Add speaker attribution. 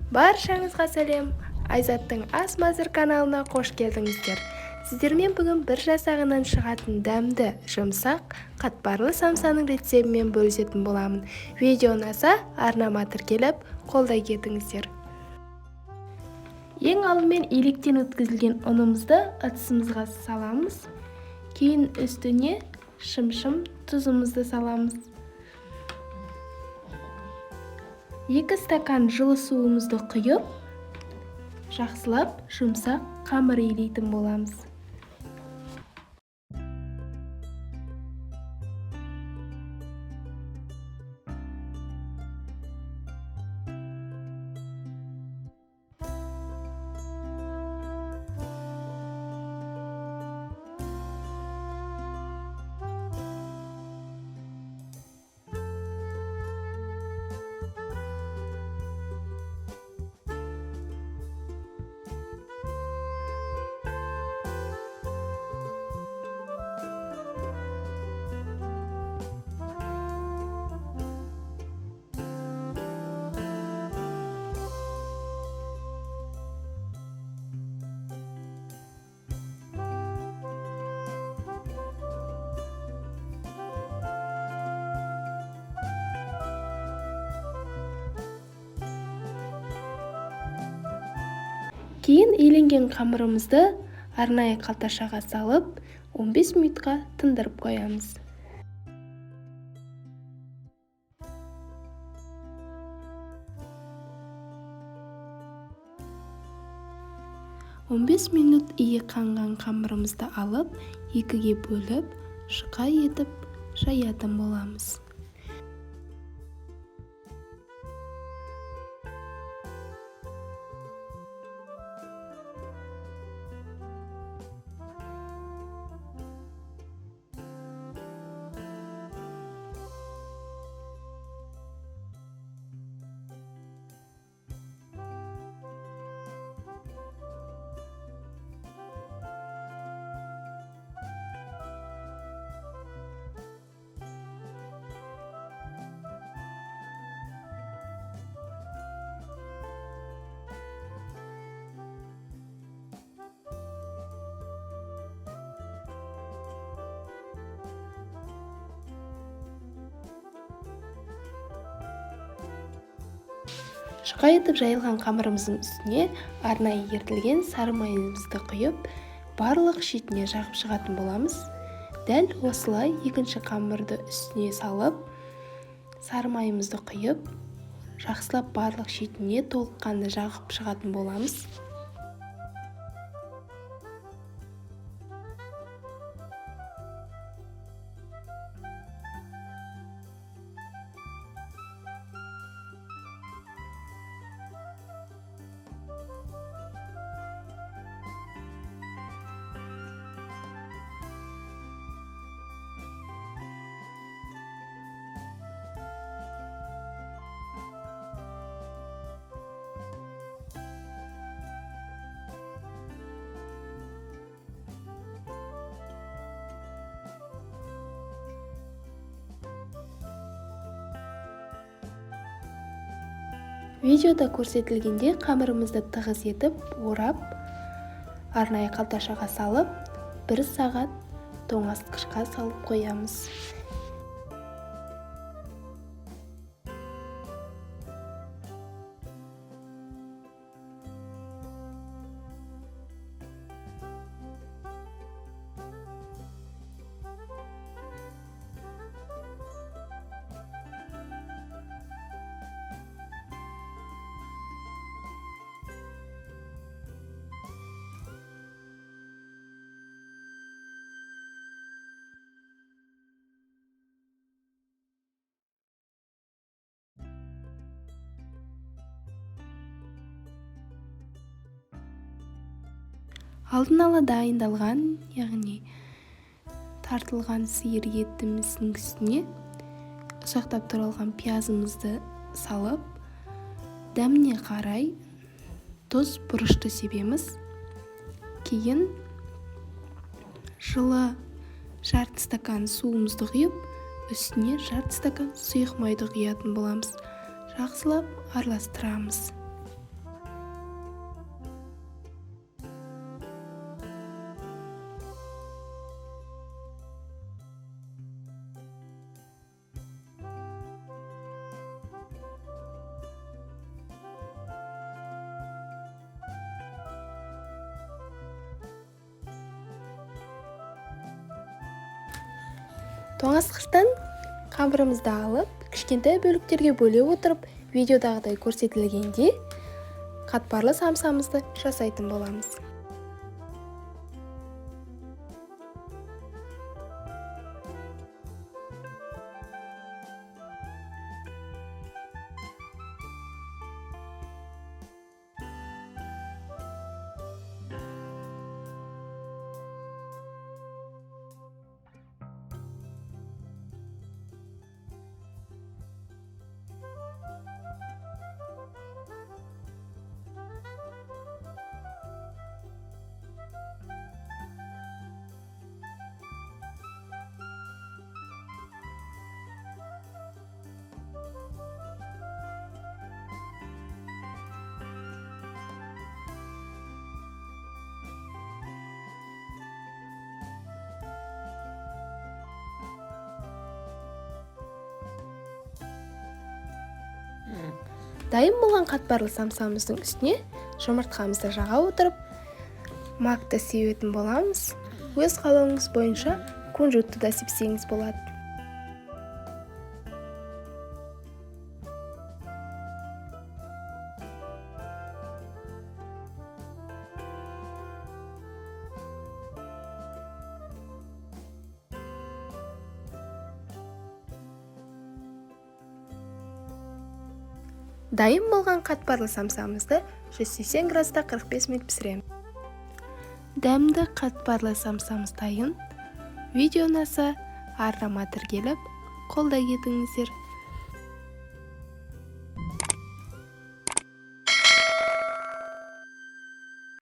Speaker 1: Баршаңызға сәлем! Айзаттың Ас Мәзір каналына қош келдіңіздер. Сіздермен бүгін бір жасағынан шығатын дәмді, жұмсақ, қатпарлы самсаның рецебімен бөлісетін боламын. Видео ұнаса, арнама тіркеліп, қолдай кетіңіздер. Ең алдымен електен өткізілген ұнымызды ыдысымызға саламыз. Кейін үстіне шымшым тұзымызды саламыз. 2 стакан жылы суымызды құйып, жақсылап жұмсақ қамыр илейтін боламыз. Кейін иленген қамырымызды арнайы қалташаға салып, 15 минутқа тындырып қоямыз. 15 минут иі қанған қамырымызды алып, екіге бөліп, жұқа етіп жаятын боламыз. Жұқа етіп жайылған қамырымыздың үстіне арнайы ерітілген сары майымызды құйып, барлық шетіне жағып шығатын боламыз. Дәл осылай екінші қамырды үстіне салып, сары майымызды құйып, жақсылап барлық шетіне толыққанды жағып шығатын боламыз. Видеода көрсетілгенде қамырымызды тығыз етіп орап, арнайы қалташаға салып, 1 сағат тоңазытқышқа салып қоямыз. Алдын ала дайындалған, яғни тартылған сиыр етіміздің үстіне ұсақтап туралған пиязымызды салып, дәміне қарай тұз, бұрышты себеміз. Кейін жылы жарты стакан суымызды құйып, үстіне жарты стакан сұйық майды құятын боламыз. Жақсылап араластырамыз. Тоңазытқыштан қамырымызды алып, кішкентай бөліктерге бөле отырып, видеодағыдай көрсетілгендей қатпарлы самсамызды жасайтын боламыз. Дайын болған қатпарлы самсамыздың үстіне жұмыртқамызды жаға отырып, макты себетін боламыз. Өз қалауыңыз бойынша кунжутты да сепсеңіз болады. Дайын болған қатпарлы самсамызды 180 градуста 45 минут пісіреміз. Дәмді қатпарлы самсамыз дайын. Видео ұнаса, арнама тіркеліп, қолдай кетіңіздер.